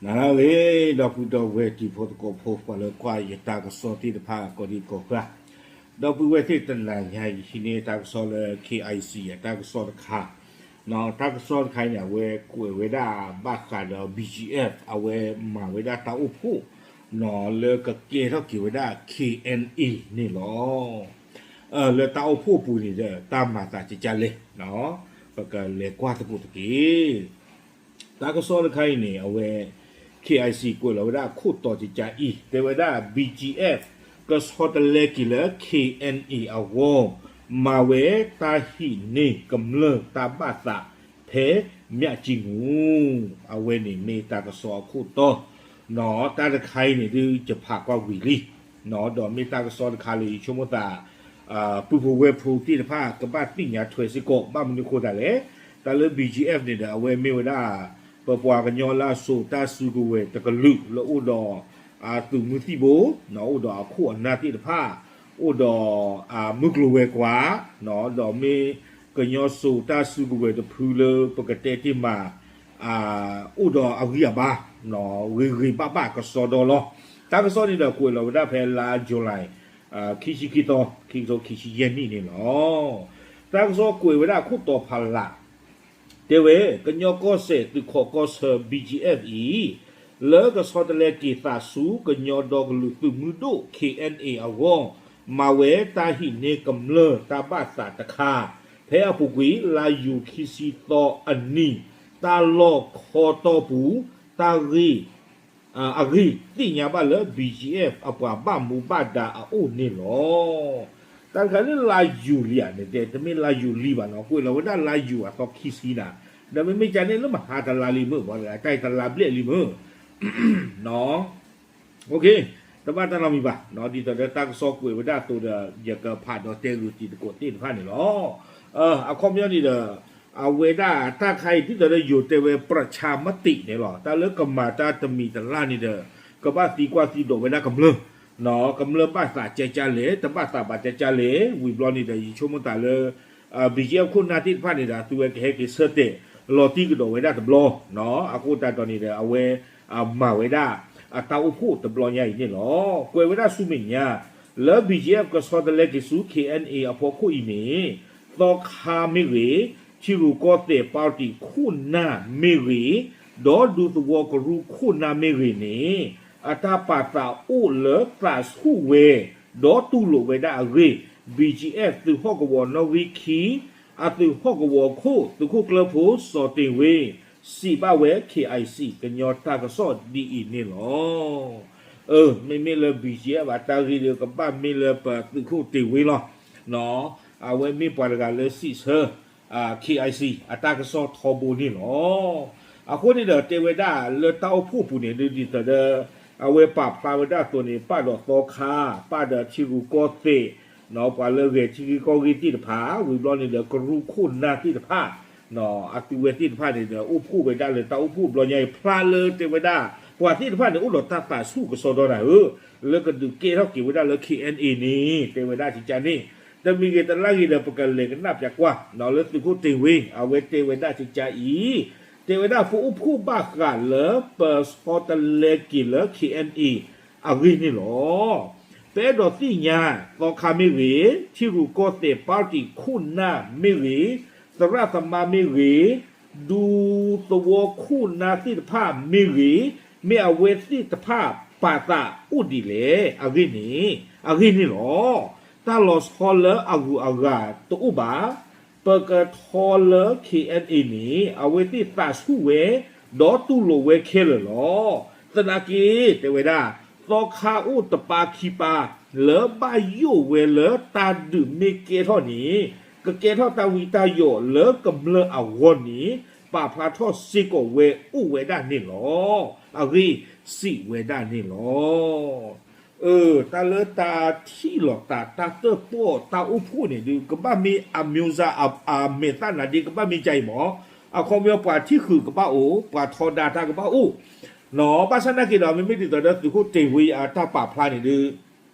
နၤလၢအဂ့ၤ ဒီပုၢ်ဒီဝဲၢ်တံၤဖိသကိးဖိ ပှၤလၢကွၢ်ယတၢ်ကစီၣ်သ့ၣ်တဖၣ်ကိးဒံကိးဃၣ်, ဒီပုၢ်ဝဲၢ်သ့ၣ်တနၤညါ ယဟံးန့ၢ်တၢ်ကစီၣ်လၢ K I C အတၢ်ကစီၣ်တခါ, တၢ်ကစီၣ်တခါအံၤန့ၣ် အဝဲကွဲးဝဲဒၣ်ဘၣ်ဃးဒီး B G F အဝဲမၤဝဲဒၣ်တၢ်အိၣ်ဖှိၣ် လၢကကဲထီၣ်က့ၤဝဲဒၣ် K N A န့ၣ်လီၤ. လၢတၢ်အိၣ်ဖှိၣ်ပူၤန့ၣ်ဒီး တၢ်မၤသးကကလဲၣ်, ပကလဲၤကွၢ်သကိးတက့ၢ်. တၢ်ကစီၣ်တခါအံၤန့ၣ် အဝဲ K I C ကွဲးလီၤဝဲဒၣ်အခိၣ်တီကကအံၤ တဲဝဲဒၣ် B G F ကဆီတလဲက့ၤလၢ K N A အဂီၢ်, မၤဝဲတၢ်ဟံးန့ၢ်ကမျၢၢ်တၢ်ဘၣ်သးဖဲ မၠၣ်ကၠံမူ, အဝဲန့ၣ်မ့ၢ်တၢ်ကစီၣ်အခိၣ်တီ, တၢ်တခါအံၤန့ၣ်ဒုးယဖးကွၢ်ဝံၤလံ, ဒီးမ့ၢ်တၢ်ကစီၣ်တခါလၢယဆိကမိၣ်သး ပုၢ်ဖိဝဲၢ်ဖိသ့ၣ်တဖၣ်ကဘၣ်သ့ၣ်ညါထွဲစ့ၢ်ကီး ဘၣ်မနုၤအဃိသတးလဲၣ်, တၢ်လၢ B G F န့ၣ်ဒီး အဝဲမ့ၢ်ဝဲဒၣ် ပပှၤကညီလၢအစိာ်တၢ်စုကဝဲၤတကလုာ်လၢအိၣ်ဒီး အသုးမုၢ်သံၣ်ဘိ, အိၣ်ဒီးအခိၣ်အနၢ်သ့ၣ်တဖၣ်, အိၣ်ဒီး မုၢ်ကျိၤဝဲၤကွာ်, ဒီးမ့ၢ်ကညီစိာ်တၢ်စုကဝဲၤတဖုလၢပကတဲတ့ၢ်မး အိၣ်ဒီးအဂံၢ်အဘါ ဂ့ၤဂ့ၤဘၣ်ဘၣ်ကစီဒီလီၤ. တၢ်ကစီၣ်န့ၣ်ဒီးကွဲးလီၤဝဲဒၣ်ဖဲလါ July ခံဆံခံသီ ခံကထိခံဆံယဲၢ်နံၣ်န့ၣ်လီၤ. တၢ်ကစီၣ်ကွဲးဝဲဒၣ်အခိၣ်တီဖးလး တဲဝဲ ကညီကီၢ်စဲၣ်သုးခိးကီၢ်ဆၢ B G F အံၤ လၢကဆီတလဲက့ၤသးဆူကညီဒီကလုာ်သုးမုၢ်ဒိၣ် K N A အဂီၢ်, မၤဝဲတၢ်ဟံးန့ၢ်ကမျၢၢ်တၢ်ဘၣ်သးတခါ, ဖဲအပူၤကွံာ်လါယူၤခံဆံသီအနံၤ, တၢ်လီၢ်ခီတီၢ်ပူၤ တၢ်ဂ့ၢ် အဂ့ၢ်သ့ၣ်ညါဘၣ်လၢ B G F အပှၤဘၣ်မူဘၣ်ဒါအအိၣ်န့ၣ်လီၤ. တၢ်တခါလၢလါယူၤလံဧါန့ၣ်တဲ တမ့ၢ်လါယူၤလံဘၣ်နီၤ, ကွဲးလီၤဝဲဒၣ်လါယူၤအသီခံဆံနၤ, ဒီးမ့မ့ၢ်ကန့ၣ်လၢမဟါတလါလံမ့ၢ် ပှၤတဂၤတၢ်အံၤတလါဘျဲၣ်လံမ့ၢ် တဘၣ်တၢ်နီတမံၤဘၣ်, ဒ်သိးဒီးတၢ်ကစီၣ်ကွဲးဝဲဒၣ်အသိးဒီး ယကဖးဒီးတဲဂုာ်တံၤသကိးသ့ၣ်တဖၣ်န့ၣ်လီၤ. အခီပညီန့ၣ်ဒီး အဝဲဒၣ်တၢ်ခါအံၤ ဒ်သိးဒီးယိၤတဲဝဲ ပြၢၣ်ဆါမတံးန့ၣ်လီၤ. တၢ်လၢကမၤတၢ်တမံၤတလၢ်န့ၣ်ဒီး ကဘၣ်သံကွၢ်သံဒိးဝဲဒၣ်ကမျၢၢ်, ကမျၢၢ်ဘၣ်သးကဲကၢ်လဲၣ်, တဘၣ်သးဘၣ်ကဲကၢ်လဲၣ်, ဝံၤဘျီန့ၣ်ဒီး ယဆိကမိၣ်သးလၢ B G F ခိၣ်နၢ်သ့ၣ်တဖၣ်န့ၣ်ဒီး အသုဝဲကဟဲက့ၤဆၢတဲာ်လီၤတံၢ်ကဒီးဝဲဒၣ်တဘျီ, အဃိသတးဒီးန့ၣ်ဒီး အဝဲမၤဝဲဒၣ်အတၢ်အိၣ်ဖှိၣ်တဘျီညါအံၤန့ၣ်လီၤ. ကွဲးဝဲဒၣ်ဆူမဲာ်ညါ လၢ B G F ကဆီတလဲက့ၤဆူ K N A အဖီခိၣ်အံၤန့ၣ် သီခါမ့ၢ်ဂ့ၤ, ထံရူၢ်ကီၢ်သဲးပၣ်တံၣ်ခိၣ်နၢ်မ့ၢ်ဂ့ၤ, ဒီးဒူသဝီကရူၢ်ခိၣ်နၢ်မ့ၢ်ဂ့ၤန့ၣ် အတၢ်ပာ်သးအိၣ်လၢသးဆူၣ်ဝဲ ဒီးတူၢ်လိာ်ဝဲဒၣ်အဂ့ၢ် B G F သုးဟီၣ်ကဝီၤနီၣ်ဂံၢ်ခံ အသုးဟီၣ်ကဝီၤခိၣ် သုးခိၣ်ကျၢၢ်ဖိ စီၤတ့ၢ်ဝ့ စံးဘၣ်ဝဲ K I C ကညီတၢ်ကစီၣ်ဒ်အံၤန့ၣ်လီၤ. မ့မ့ၢ်လၢ B G F အတၢ်ဂ့ၢ်ဒီး ကဘၣ်မ့ၢ်လၢပသုးခိၣ်တ့ၢ်ဝ့လီၤ. အဝဲမ့ၢ်ပှၤတဂၤလၢစံးဆၢ K I C အတၢ်ကစီၣ်ထီဘိန့ၣ်လီၤ. အဃိန့ၣ်ဒီးတဲဝဲဒၣ်လၢတၢ်အိၣ်ဖှိၣ်ပူၤန့ၣ် ဒ်သိးဒီး အဝဲပာ်ဖျါဝဲဒၣ်အသိးန့ၣ် ပာ်ဒီးသီခါ, ပာ်ဒီးထံရူၢ်ကီၢ်သဲး, ပှၤလၢဂဲၤထံဂ့ၢ်ကီၢ်ဂ့ၢ်သ့ၣ်တဖၣ်, ဝံၤဘျီန့ၣ်ဒီးကရူၢ်ခိၣ်နၢ်သ့ၣ်တဖၣ်, အသုဝဲသ့ၣ်တဖၣ်န့ၣ်ဒီး အိၣ်ဖှိၣ်ဝဲဒၣ်လၢတၢ်အိၣ်ဖှိၣ်ဘျီညါအံၤ ဖျါလၢတဲဝဲဒၣ် ပှၤသ့ၣ်တဖၣ်န့ၣ် အိၣ်ဒီးတၢ်သးဆူၣ်ကစီဒီနၤဧၢ, လၢကဒုးကဲထီၣ်က့ၤဝဲဒၣ်လၢ K N A န့ၣ် တဲဝဲဒၣ်ကကန့ၣ်, တမံၤဂ့ၤတလၢ်ဂ့ၤဒီး ပကလဲၤကနၣ်ပၠးကွၢ် လၢသုးခိၣ်တ့ၢ်ဝ့ အဝဲတဲဝဲဒၣ်ကကအံၤ, တဲဝဲဒၣ်ပအိၣ်ဖှိၣ်ဘၣ်ဃးလၢပဆီတလဲက့ၤလၢ K N A အဂ့ၢ်န့ၣ်လီၤ. ပအဲၣ်ဒိးသ့ၣ်ညါ သီခါမ့ၢ်ဂ့ၤ, ထံရူၢ်ကီၢ်သဲးပၣ်တံၣ်ခိၣ်နၢ်မ့ၢ်ဂ့ၤ, သရၣ်သမါမ့ၢ်ဂ့ၤ, ဒူသဝီခိၣ်နၢ်သ့ၣ်တဖၣ်မ့ၢ်ဂ့ၤ, မ့ၢ်အဝဲသ့ၣ်တဖၣ်ပာ်သးအိၣ်ဒ်လဲၣ်အဂ့ၢ်န့ၣ်, အဂ့ၢ်န့ၣ်လီၤ. တၢ်လီၤဆီလၢအဂုၤအဂၤတအိၣ်ဘၣ်. ပကထီလၢ K N A န့ၣ် အဝဲသ့ၣ်သးဆူၣ်ဝဲ, ဒီးတူၢ်လိာ်ဝဲခဲလၢာ်လီၤ. သနာ်က့ တဲဝဲဒၣ် သီခါအိၣ်တပၤခံပၤ လၢဘၣ်ယိၣ်ဝဲလၢတၢ်ဒုးမ့ၢ်ကဲထီၣ်န့ၣ် ကကဲထီၣ်တၢ်ဝံတၢ်ယိးလၢကမျၢၢ်အဂီၢ်န့ၣ် ပာ်ဖျါထီၣ်စ့ၢ်ကီးဝဲအိၣ်ဝဲဒၣ်န့ၣ်လီၤ. အဂ့ၢ်စံးဝဲဒၣ်န့ၣ်လီၤ. တၢ်လၢတၢ်ထံၣ်လိာ်သး တၢ်တၢၣ်ပီၣ်တၢ်အိၣ်ဖှိၣ်န့ၣ်ဒုး ကဘၣ်မ့ၢ်အမျိုးသား အမဲာ်သၣ်နါဒ့ ကဘၣ်မ့ၢ်ကါအံၤမး, အခီပညီပှၤထံၣ်ဃုာ်ကဘၣ်အိၣ်, ပှၤထီဒါတၢ်ကဘၣ်အိၣ်, ဘၣ်ဆၣ်သနာ်က့ဒီး မ့မ့ၢ်ဒ်သိးဒီးသုးခိၣ်တ့ၢ်ဝ့အတၢ်ပာ်ဖျါန့ၣ်ဒုး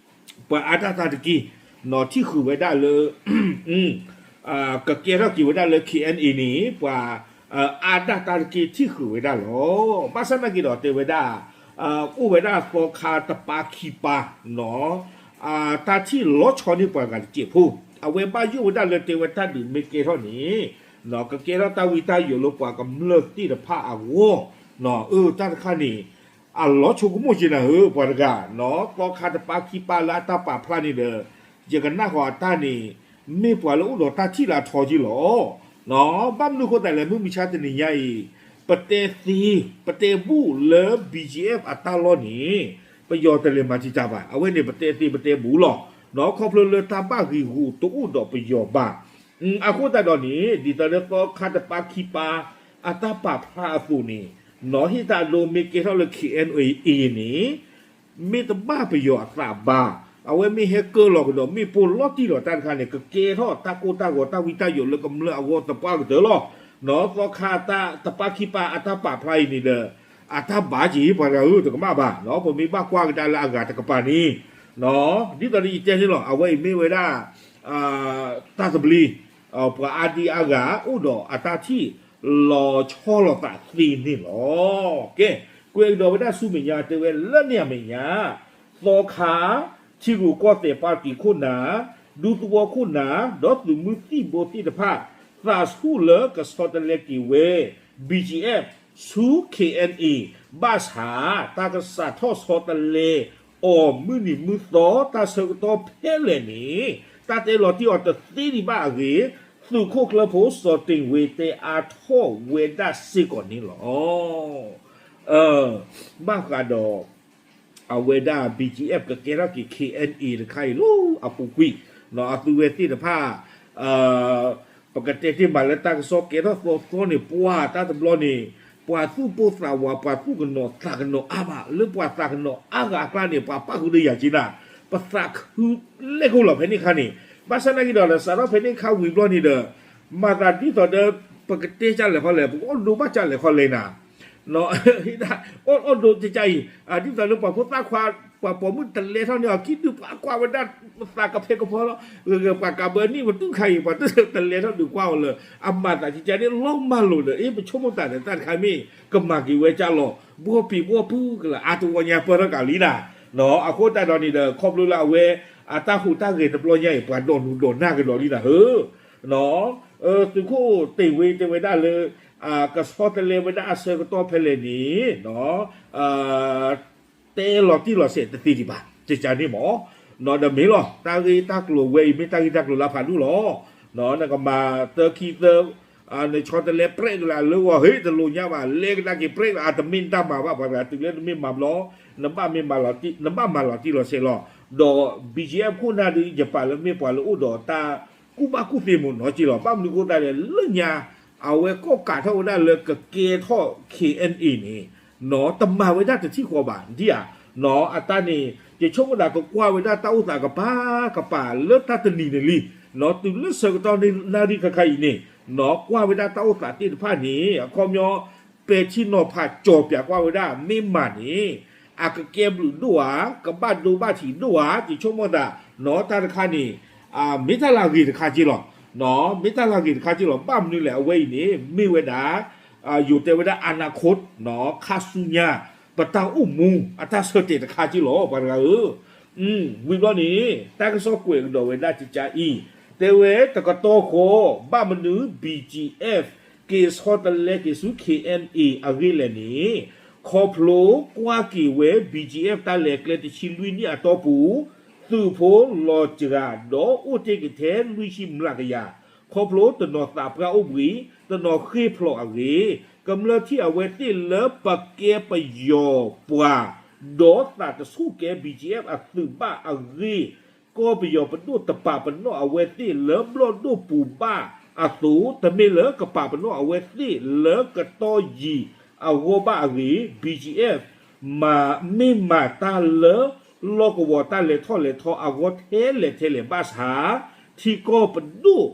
ပှၤအါတၢ်တၢ်တက့ၢ်, နီၢ်ထံၣ်ဃုာ်ဝဲဒၣ်လၢ ကကဲထီၣ်က့ၤဝဲဒၣ်လၢ K N A န့ၣ် ပှၤ အါဒၣ်တၢ်တက့ၢ်ထံၣ်ဃုာ်ဝဲဒၣ်လီၤ. ဘၣ်ဆၣ်သနာ်က့ဒီးတဲဝဲဒၣ် အိၣ်ဝဲဒၣ်သီခါတပၤခံပၤ တၢ်ထံၣ်လီၤဆီန့ၢ်ပှၤဂၤတစဲးဖိ, အဝဲဘၣ်ယိၣ်ဝဲဒၣ်လၢတဲဝဲတၢ်ဒုးမ့ၢ်ကဲထီၣ်န့ၣ် ကကဲထီၣ်တၢ်ဝံတၢ်ယိးလၢပှၤကမျၢၢ်သ့ၣ်တဖၣ်အဂီၢ်, အၢ တၢ်တခါန့ၣ် အလီၤဆိကမိၣ်က့ၤနၤဧၢ ပှၤတဂၤ, သီခါတပၤခံပၤလၢအတၢ်ပာ်ဖျါန့ၣ်ဒီး ယကနၣ်ဃီၤအတၢ်န့ၣ် မ့ၢ်ပှၤလၢအိၣ်ဒီးတၢ်ထံၣ်လၢအထီက့ၤလီၤ. ဘၣ်မနုၤအဃိသတးလဲၣ် မုၢ်မဆါတနံၤညါအံၤ ပတဲသ့ ပတဲဘူးလၢ ဘီကၠံအ့ၣ် အတၢ်လီၢ်န့ၣ် ပယီၤတလဲၤမၤတံာ်တာ်ဘၣ်. အဝဲန့ၣ် ပတဲသ့ပတဲဘူးလီၤ. ခီဖျိလၢတၢ်ဘၣ်ဂံာ်ဂူာ်တအိၣ်ဒီးပယီၤဘၣ်. အဃိသတးဒီးန့ၣ် ဒ်သိးလၢသီခါတပၤခံပၤ အတၢ်ပာ်ဖျါအသိးန့ၣ် နီၢ်ဟ့ၣ်တၢ်အဒိမ့ၢ်ကဲထီၣ်လၢ ခ့ၣ်အဲၣ်အ့ အ့န့ၣ် မ့ၢ်တဘၣ်ပယီၤအသးဘၣ်, အဝဲမ့ၢ်ဟဲကၢလီၤကဒီး မ့ၣ်ပိၢ်လီၤတံၢ်လီၤတၢ်တခါန့ၣ် ကကဲထီၣ်တၢ်ကိၢ်တၢ်ဂီၤတၢ်ဝံတၢ်ယိးလၢကမျၢၢ်အဂီၢ်သပှၢ်ကတၢၢ်လီၤ. သီခါတပၤခံပၤအတၢ်ပာ်ဖျါအံၤန့ၣ်ဒီး အတၢ်ဘၣ်က့ၤ ပှၤတဂၤဧၢ တကမၣ်ဘၣ်, ပမ့ၢ်ဘၣ်ကွၢ်ကဒါလၢအဂၤတကပၤန့ၣ် ဒ်သိးဒီးယတဲန့ၣ်လီၤ အဝဲအံၤမ့ၢ်ဝဲဒၣ် တၢ်သဘျ့ ပှၤအါဒံအါဂၤအိၣ်ဒီးအတၢ်ထံၣ်လီၤဆီလိာ်သးသ့န့ၣ်လီၤ. ကဲ, ကွဲးကဒီးဝဲဒၣ်ဆူမဲာ်ညါ တဲဝဲလၢန့ၣ်အမဲာ်ညါ သီခါ ထံရူၢ်ကီၢ်သဲးပၣ်တံၣ်ခိၣ်နၢ်, ဒူသဝီခိၣ်နၢ်, ဒီးသုးမုၢ်သံၣ်ဘိသ့ၣ်တဖၣ် သးဆူၣ်လၢကဆီတလဲက့ၤဝဲ ဘီကၠံအ့ၣ် ဆူ ခ့ၣ်အဲၣ်အ့ ဘၣ်ဆၣ် တၢ်ကစးထီၣ်ဆီတလဲအီၤမုၢ်နံၤမုၢ်သီ တၢ်ဆၢကတီၢ်ဖဲလဲၣ်န့ၣ် တၢ်တဲလီၤတံၢ်အီၤတသ့ဒံးဘၣ်အဂ့ၢ် သုးခိၣ်ကျၢၢ်ဖိစီၤတ့ၢ်ဝ့တဲအါထီၣ်ဝဲဒၣ်စ့ၢ်ကီးန့ၣ်လီၤ. ဘၣ်ဃးဒီး အဝဲဒၣ် ဘီကၠံအ့ၣ် ကကဲထီၣ်က့ၤ ခ့ၣ်အဲၣ်အ့ တခါအံၤလီၤ အပူၤကွံာ် အသုဝဲသ့ၣ်တဖၣ် ပကတဲတ့ၢ်မးလၢတၢ်ကစီၣ်ကဲထီၣ်သီသီန့ၣ် ပှၤတၢ်တဘျီန့ၣ် ပှၤသူၣ်ပိၢ်သးဝး ပှၤသူၣ်ကနိးသးကနိးအါမး လၢပှၤသးကနိးအါဂၤအကျါန့ၣ် ပှၤပၣ်ဃုာ်ဒီးယၤက့နၤ ပသးခုလဲၣ်ကိၣ်လီၤဖဲန့ၣ်ခါန့ၣ် ဘၣ်ဆၣ်သနာ်က့ဒီး စးထီၣ်ဖဲန့ၣ်ခါဝံၤဘျီန့ၣ်ဒီး မၤသးဒ်သိးဒီး ပကတဲကၢ်လဲၣ်ခီလဲၣ် ပကအီၣ်ဒိဘၣ်ကၢ်လဲၣ်ခီလဲၣ်နၤ အီၣ်ဒိကၢ်အံၤ ဒ်သိးလၢပှၤဖိသၣ်ခွါ ပှၤပိာ်မုၣ်တလဲထီၣ်န့ၢ်အီၤ ခံဒုးပှၤကွၢ်ဝဲဒၣ် ပသးကဖဲကဖီလီၤ ပှၤကးဘၢနံၣ်ပတူၢ်ခါအံၤ ပှၤတလဲထီၣ်ဒုးကွၢ်အီၤလၢ အမၤသးကကန့ၣ်လီၤမၢ်လိာ်ဒီး အ့ ပဆိကမိၣ်သးဒီးတၢ်တခါမ့ၢ် ကမၤက့ၤဝဲကၢ်လီၤ ဘှီၣ်ပံၤဘှီၣ်ပုၢ်ကလၢအါတဝီညါပၢၢ်ထီၣ်ကးလံနၤ အဃိသတးဒီးန့ၣ်ဒီး ခီဖျိလၢအဝဲ အတၢ်ဟူးတၢ်ဂဲၤတဘျီညါအံၤ ပှၤဒိးနုာ်ဒိးနၢ်ကဒီးလံနၤဧၢ သုးခိၣ်တ့ၢ်ဝ့တဲဝဲဒၣ်လၢ ကဆီတလဲဝဲဒၣ်အဆၢကတီၢ်ဖဲလဲၣ်န့ၣ် တဲလီၤတံၢ်လီၤဆဲးတသ့ဒံးဘၣ် ကကန့ၣ်မး ဒီးမ့ၢ်လီၤ တၢ်ဂ့ၢ်တၢ်ကျိၤဝဲအံၤမ့ၢ်တၢ်ဂ့ၢ်တၢ်ကျိၤလၢဖးဒိၣ်လီၤ နကမၤသၢခံသၢ နဆီတလဲပြဲးကလၢအလၢဂီၤ ဟ့ၣ်တလိာ်ညါဘၣ် လဲၤကဒါက့ၤပြဲးကလၢအတမ့ၢ်တၢ်မၤဘၣ် ပှၤတဂၤတုၤလၢနမ့ၢ်မၤဘျီ နဘၣ်မၤလီၤတံၢ်လီၤဆဲးလီၤ ဒီး ဘီကၠံအ့ၣ် ခိၣ်နၢ်ဒုး ယပာ်လၢမ့ၢ်ပှၤလၢအိၣ်ဒီးတၢ်ကူၣ်ဘၣ်ကူၣ်သ့မ့ၢ်နီၤက့လီၤ ဘၣ်မနုၤအဃိသတးလဲၣ် လၢညါ အဝဲကိးကးထီၣ်ဝဲဒၣ်လၢကကဲထီၣ် ခ့ၣ်အဲၣ်အ့န့ၣ် တမၤဝဲဒၣ်တထံၣ်ဃီဘၣ် ဒ်ဧါ အတၢ်န့ၣ် ယဆိကမိၣ်သးကကွၢ်ဝဲဒၣ်တၢ်အိၣ်သးကပၤကပၤလၢတၢ်တနံၤန့ၣ်လံ တုၤလၢဆၢကတီၢ်နၣ်ရံၣ်ခါခါအံၤန့ၣ် ကွၢ်ဝဲဒၣ်တၢ်အိၣ်သးသ့ၣ်တဖၣ်န့ၣ် အခီပညီ ပဲာ်ထံနီၤဖးကၠီၤပၠးကွၢ်ဝဲဒၣ် မ့ၢ်မၤန့ၣ် အကကဲဘျုးဒိၣ်ဧါ ကဘၣ်ဒိဘၣ်ထံးဒိၣ်ဧါ ယဆိကမိၣ်သး တၢ်တခါန့ၣ် မ့ၢ်တၢ်လၢအဂ့ၤတခါက့လီၤ မ့ၢ်တၢ်လၢအဂ့ၤတခါက့လီၤ ဘၣ်မနုၤလဲၣ် အဝဲအံၤန့ၣ် မ့ၢ်ဝဲဒၣ် ယိၤတဲဝဲဒၣ် အနၢခိၣ် ခါဆူညါ ပတၢ်အိၣ်မူ အတၢ်ဆၢတဲာ်တခါက့လီၤ ပှၤတဂၤဧၢ ဝံၤဘျီန့ၣ် တၢ်ကစီၣ်ကွဲးကဒီးဝဲဒၣ်ကကါအံၤ တဲဝဲတကတီၢ်ဃီ ဘၣ်မနုၤ ဘီကၠံအ့ၣ် က့ၤဆီတလဲက့ၤဆူ ခ့ၣ်အဲၣ်အ့ အဂ့ၢ်လဲၣ်န့ၣ် ခီဖျိကွၢ်က့ၤဝဲ ဘီကၠံအ့ၣ် တၢ်လဲၤကျဲတဆံလွံၢ်နံၣ်အတီၢ်ပူၤ သုးဖိလီၤစှၤဒီးအိၣ်တ့ၢ်က့ၤထဲလွံၢ်ဆံမျးကယၤ ခီဖျိတနီၤသးပှၢ်အိၣ်ဘှံး တနီၤဃ့ၢ်ဖျိးအဂ့ၢ် ကမျၢၢ်ထံၣ်အဝဲသ့ၣ်လၢပကဲပယီၤပှၤ ဒီးသးတဆူၣ်ကဲ ဘီကၠံအ့ၣ် အသုးဘၣ်အဂ့ၢ် ကီၢ်ပယီၤပဒိၣ်တပာ်ပနီၣ်အဝဲသ့ၣ်လၢဘျီၣ်ဒိၣ်ပူၤဘၣ်အသိး တမ့ၢ်လၢကပာ်ပနီၣ်အဝဲသ့ၣ်လၢကတီယံာ်အဂီၢ်ဘၣ်အဂ့ၢ် ဘီကၠံအ့ၣ် မ့ၢ်မၤတၢ်လၢ လီၢ်ကဝီၤတၢ်လဲၤထီၣ်လဲၤထီအဂီၢ်ထဲလဲၣ်ထဲလဲၣ်ဘၣ်ဆၣ် ထံကီၢ်ပဒိၣ်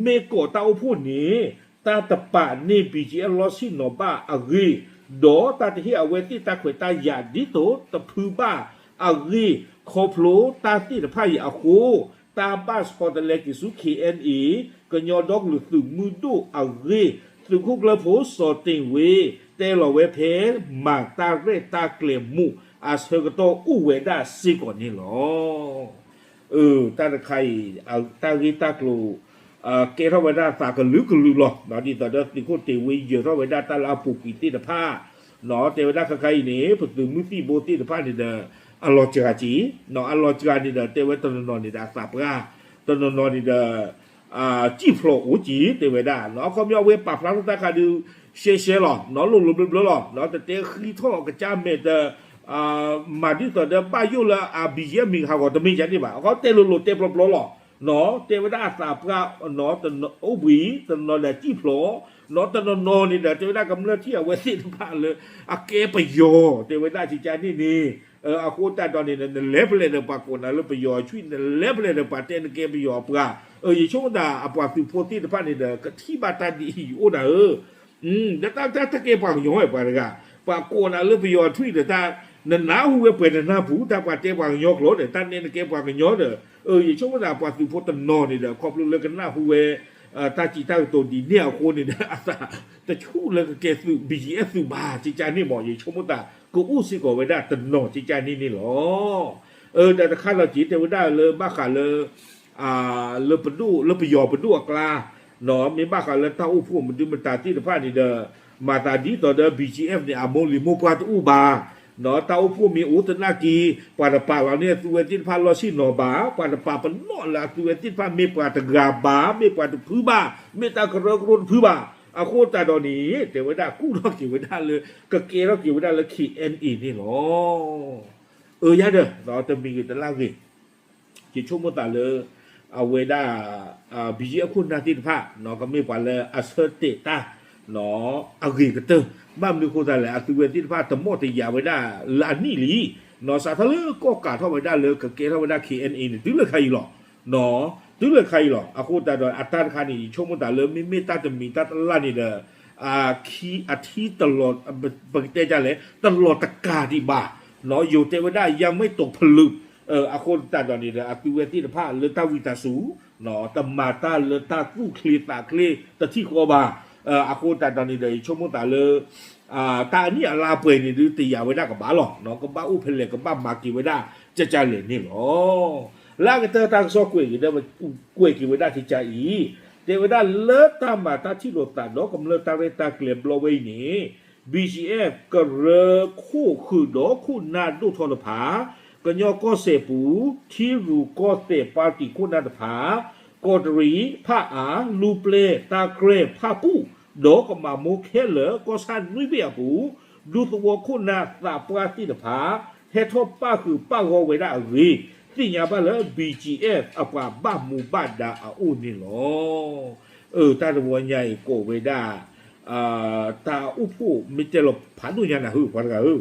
မ့ၢ်ကိးတၢ်အိၣ်ဖှိၣ်န့ၣ် တၢ်တပာ်န့ၢ် ဘီကၠံအ့ၣ် လီၢ်ဆ့ၣ်နီၤဘၣ်အဂ့ၢ် ဒီးတၢ်တဟ့ၣ်အဝဲသ့ၣ်တၢ်ခွဲးတၢ်ယာ်ဒ်သိးတဖုဘၣ်အဂ့ၢ် ခီဖျိတၢ်သ့ၣ်တဖၣ်အံၤအဃိ တၢ်ဘၣ်ဆီတလဲက့ၤဆူ ခ့ၣ်အဲၣ်အ့ ကညီဒီကလုာ်သုးမုၢ်ဒိၣ်အဂ့ၢ် သုးခိၣ်ကျၢၢ်ဖိစီၤတ့ၢ်ဝ့ တဲလီၤဝဲဖဲ မၤတၢ်ရဲၣ်တၢ်ကျဲၤမူးအဆၢကတီၢ်အိၣ်ဝဲဒၣ်စ့ၢ်ကီးန့ၣ်လီၤ. အၢ တၢ်တခါအံၤ တၢ်ဂ့ၢ်တၢ်ကျိၤ ကဲထီၣ်ဝဲဒၣ်သးကလုာ်ကလုာ်လီၤ. ဒ်သိးဒီးသုးခိၣ်တ့ၢ်ဝ့ယၢၤထီၣ်ဝဲဒၣ်တၢ်လၢအပူၤကွံာ်သ့ၣ်တဖၣ် တဲဝဲဒၣ်ခဲခါအံၤန့ၣ် ပသုးမုၢ်သံၣ်ဘိသ့ၣ်တဖၣ်န့ၣ်ဒီး အလီၤစှၤက့ၤ, အလီၤစှၤန့ၣ်ဒီး တဲဝဲတနီၤနီၤန့ၣ်ဒီးအသးပှၢ်, တနီၤနီၤန့ၣ်ဒီး စံၣ်ဖျိးအိၣ်က့ၤ တဲဝဲဒၣ်. အခီပညီအဝဲပာ်ဖျါထီၣ်တၢ်ခါဒုး ရှဲရှဲလီၤ, လိၤလိၤဘျၢဘျၢလီၤ, တတဲဃံထီၣ်ကစၢ်မဲာ်တ မၤဒ်သိးဒီးဘၣ်ယိၣ်လၢ BGF မံၤဟးဂီၤတမ့ၢ်ဒ်န့ၣ်ဘၣ်. အခီတဲလိၤလိၤတဲပျီပျီလီၤ. တဲဝဲဒၣ်အသးပှၢ် အိၣ်ဘှံး, တနီၤဒီးစံၣ်ဖျိး, တနီၤနီၤန့ၣ်ဒီး တဲဝဲဒၣ်ကမျၢၢ်ထံၣ်အဝဲသ့ၣ်တဖၣ်လၢ အကဲပယီၤ တဲဝဲဒၣ်ကကန့ၣ်န့ၣ် အဃိသတးဒီးန့ၣ်ဒီး နလဲၤဖဲလဲၣ်ဒီးပှၤကိးနၤလၢပယီၤအထွံၣ်, နလဲၤဖဲလဲၣ်ဒီးပှၤတဲနကဲပယီၤအပှၤ. ယဆိကမိၣ်သး အပှၤသုးဖိသ့ၣ်တဖၣ်န့ၣ်ဒီးကထံၣ်ဘၣ်တၢ်ဒ်အံၤအိၣ်ဒၣ်ဧၢ ဒီးတၢ်တၢ်တကဲပှၤကညီဝဲပှၤတဂၤ, ပှၤကိးနၤလၢပယီၤထွံၣ်ဒီး တၢ်နနၢ်ဟူဝဲပှဲၤနနၢ်ပူၤ တၢ်ပှၤတဲပှၤကညီကျိာ်ဒီး တၢ်နဲနကဲပှၤကညီဒီး, ယဆိကမိၣ်သးပှၤသုးဖိတနီၤန့ၣ်ဒီး ခီဖျိလၢကနၢ်ဟူဝဲ တၢ်စံးတၢ်ကတိၤဒ်န့ၣ်အဃိန့ၣ်ဒီး အသးတဆူၣ်လၢကကဲသုး BGF သုးဘၣ် ကကန့ၣ်မး ယဆိကမိၣ်သး ကအိၣ်စ့ၢ်ကီးဝဲဒၣ်တနီၤ ကကန့ၣ်န့ၣ်လီၤ. ဒီးတခါလီၤက့ၤ တဲဝဲဒၣ်လၢဘၣ်ဃးလၢ လၢပဒိၣ် လၢပယီၤပဒိၣ်အကျါ မ့ၢ်ဘၣ်ဃးလၢတၢ်အိၣ်ဖှိၣ်မဒုမတၤသ့ၣ်တဖၣ်န့ၣ်ဒီး မၤသးဒ်သိးဒီး BGF န့ၣ် အမိၢ်လံၤမိၢ်ပှၢ်တအိၣ်ဘၣ်, တၢ်အိၣ်ဖှိၣ်မ့ၢ်အိၣ်သနာ်က့ ပှၤတပာ်လီၤန့ၢ်အသုဝဲသ့ၣ်တဖၣ်လီၢ်ဆ့ၣ်နီၤဘၣ်, ပှၤတပာ်ပနီၣ်လၢအသုဝဲသ့ၣ်တဖၣ်မ့ၢ်ပှၤတဂၤဘၣ်, မ့ၢ်ပှၤတဖုဘၣ်, မ့ၢ်တၢ်ကရၢကရိတဖုဘၣ်. အဃိသတးဒီးန့ၣ် တဲဝဲဒၣ်ကူၣ်ထီၣ်က့ၤဝဲဒၣ်လၢ ကကဲထီၣ်က့ၤဝဲဒၣ်လၢ KNA န့ၣ်လီၤ. အၢ ယၤဒီး တမံၤဂ့ၤတလၢ်ဂ့ၤ ယဆိကမိၣ်သးလၢ အဝဲဒၣ် BGF ခိၣ်နၢ်သ့ၣ်တဖၣ် ကမ့ၢ်ပှၤလၢအဆၢတဲာ်တၢ် အဂ့ၤကတၢၢ်, ဘၣ်မနုၤအဃိသတးလဲၣ် အသုဝဲသ့ၣ်တဖၣ်တမီၣ်တယာ်ဝဲဒၣ်လၢအနံၣ်လံ, စးထီၣ်လၢကီၢ်ကးထီၣ်ဝဲဒၣ်လၢကကဲထီၣ်ဝဲဒၣ် KNA န့ၣ် တုၤလၢခါအံၤလီၤ. တုၤလၢခါအံၤလီၤ. အဃိသတးဒီး အတၢ်တခါန့ၣ် ယဆိကမိၣ်သးလၢ မ့မ့ၢ်တၢ်တမံၤတၢ်တလၢ်န့ၣ်ဒီး အထံတလီၤ ပကတဲဒ်လဲၣ် တလီၤတကးဒံးဘၣ်, ယိၤတဲဝဲဒၣ် ยังไม่ตกผลึก. အဃိသတးဒီးန့ၣ်ဒီး အသုဝဲသ့ၣ်တဖၣ်လၢတၢ်ဝံသးစူၤ တမၤတၢ်လၢတၢ်သူၣ်ချ့သးချ့တထံၣ်ဃီဘၣ်. အဃိသတးဒီးန့ၣ်ဒီး ယဆိကမိၣ်သးလၢ တၢ်အနံၣ်အလါပှဲၤန့ၣ်ဒုး တယာ်ဝဲဒၣ်ကဘၣ်လီၤ. ကဘၣ်အိၣ်ဖဲလဲၣ် ကဘၣ်မၤက့ၤဝဲဒၣ် ကကလဲၣ်န့ၣ်လီၤ. လၢအကတၢၢ်တၢ်ကစီၣ်ကွဲးက့ၤဒီး ကွဲးက့ၤဝဲဒၣ်ကကအံၤ တဲဝဲဒၣ်လၢတၢ်မၤတၢ်ထံၣ်လိာ်သးဒီးကမျၢၢ်တၢ်ရဲၣ်တၢ်ကျဲၤဘျီဝဲအံၤန့ၣ် BGF ကရၢခိၣ်ဃုာ်ဒီးခိၣ်နၢ်ဒိၣ်ထီၣ်တဖၣ်, ကညီကီၢ်စဲၣ်ပူၤ ထံရူၢ်ကီၢ်သဲးပၣ်တံၣ်ခိၣ်နၢ်တဖၣ်, ကီးတရံး ဖၣ်အၣ် လူၢ်ပျဲၢ် တၢ်ကြဲၢ် ဖၣ်ပူၣ် ဒီးကမၤမိၢ်ခဲလၢာ် ကီၢ်ဆၣ်နွံဘ့ၣ်အပူၤ ဒူသဝီခိၣ်နၢ်သးပှၢ်သ့ၣ်တဖၣ် ဟဲထီၣ်ပၣ်ဃုာ်ပၣ်ဂီၢ်ဝဲဒၣ်အဂ့ၢ် သ့ၣ်ညါဘၣ်လၢ BGF အပှၤဘၣ်မူဘၣ်ဒါအအိၣ်န့ၣ်လီၤ. အၢ တၢ်တဝီညါအံၤကိးဝဲဒၣ် တၢ်အိၣ်ဖှိၣ်မ့ၢ်တဲလီၤဖးဒိၣ်ညါနၤဧၢ ပှၤတဂၤဧ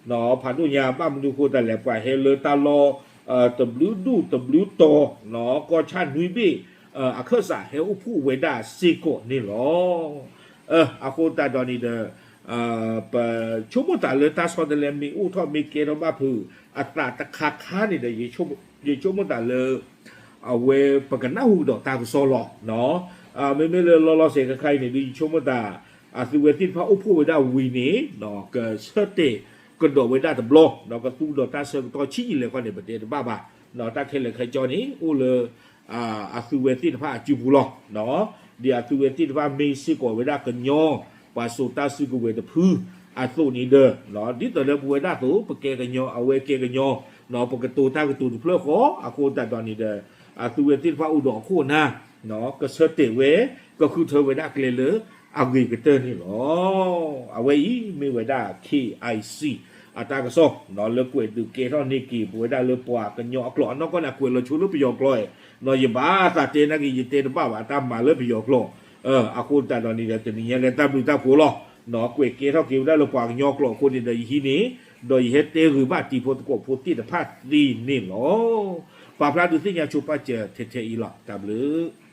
ၢ, ဖးဒိၣ်ညါ ဘၣ်မနုၤအဃိသတးလဲၣ် ပှၤဟဲလၢတၢ်လီၢ် တဘျုးဒူၣ်တဘျုးတီၤ ကီၢ်ဆၣ်နွံဘ့ၣ် အခၢၣ်စးဟဲအိၣ်ဖှိၣ်ဝဲဒၣ်စ့ၢ်ကီးန့ၣ်လီၤ. အဃိသတးဒီးန့ၣ်ဒီး ပဆိကမိၣ်သးလၢတၢ်ဆီတလဲမ့ၢ်အိၣ်ထီၣ်မ့ၢ်ကဲထီၣ်ဘၣ်ဖုး အသးတခါခါန့ၣ်ဒီး ယဆိကမိၣ်သးလၢ အဝဲပကနၢ်ဟူကဒီးတၢ်ကစီၣ်လီၤ. မ့မ့ၢ်လၢလီၤလီၤဆဲးခဲခါအံၤန့ၣ်ဒုး ယဆိကမိၣ်သး အသုဝဲသ့ၣ်တဖၣ်အိၣ်ဖှိၣ်ဝဲဒၣ်ဝံၤန့ၣ် ကဆၢတဲာ်ကဒီးဝဲဒၣ်တဘျီ ကသူဒီးတၢ်ဆၢကတီၢ်ဆံးယံာ်လဲၣ်ခီန့ၣ် ပတဲတဘၣ်ဘၣ်. တၢ်ခဲလၢာ်ခဲဆ့န့ၣ် အိၣ်လၢ အသုဝဲသ့ၣ်တဖၣ်အစုပူၤလီၤ. ဒ်အသုဝဲသ့ၣ်တဖၣ်မ့ၢ်စ့ၢ်ကီးဝဲဒၣ်ကညီ ပှၤစိာ်တၢ်စုကဝဲၤတဖု အသိးန့ၣ်ဒီး ဒ်သိးလၢပဝဲဒၣ်အသိး ပကဲကညီ အဝဲကဲကညီ ပကတိၤတၢ်ကတိၤတဖျၢၣ်ဃီ အဃိသတးဒီးန့ၣ်ဒီး အသုဝဲသ့ၣ်တဖၣ်အိၣ်ဒီးအခိၣ်အနၢ် ကဆၢတဲာ်ဝဲ ကဃုထၢဝဲဒၣ်ကျဲလၢအဂ့ၤကတၢၢ်န့ၣ်လီၤ. အဝဲအံၤမ့ၢ်ဝဲဒၣ် KIC အတၢ်ကစီၣ် လၢကွဲးဒုးကဲထီၣ်န့ၢ်က့ၤပဝဲဒၣ်လၢပှၤကညီအကျိာ် အနီၢ်ကီၢ်န့ၣ် အကွဲးလီၤဆိလၢပယီၤကျိာ် ယဘၣ်သးတဲနာ်က့ၤ ယတဲတဘၣ်ဘၣ် တၢ်မၤလၢပယီၤကျိာ် အဃိသတးဒီးန့ၣ်ဒီး တနံၤညါလၢတၢ်ဘျုးတၢ်ဖှိၣ်လီၤ. ကွဲးကဲထီၣ်က့ၤဝဲဒၣ်လၢပှၤကညီကျိာ်အဃိန့ၣ်ဒီး ယဟံးန့ၢ် ဒီးယဟဲတဲဂ့ၤဘၣ်တံၤဖိသကိးဖိသ့ၣ်တဖၣ်သ့န့ၣ်လီၤ. ပာ်ဖျါဒုးသ့ၣ်ညါဆိပာ်စၢၤထဲထဲအံၤလီၤ. တၢ်ဘျုး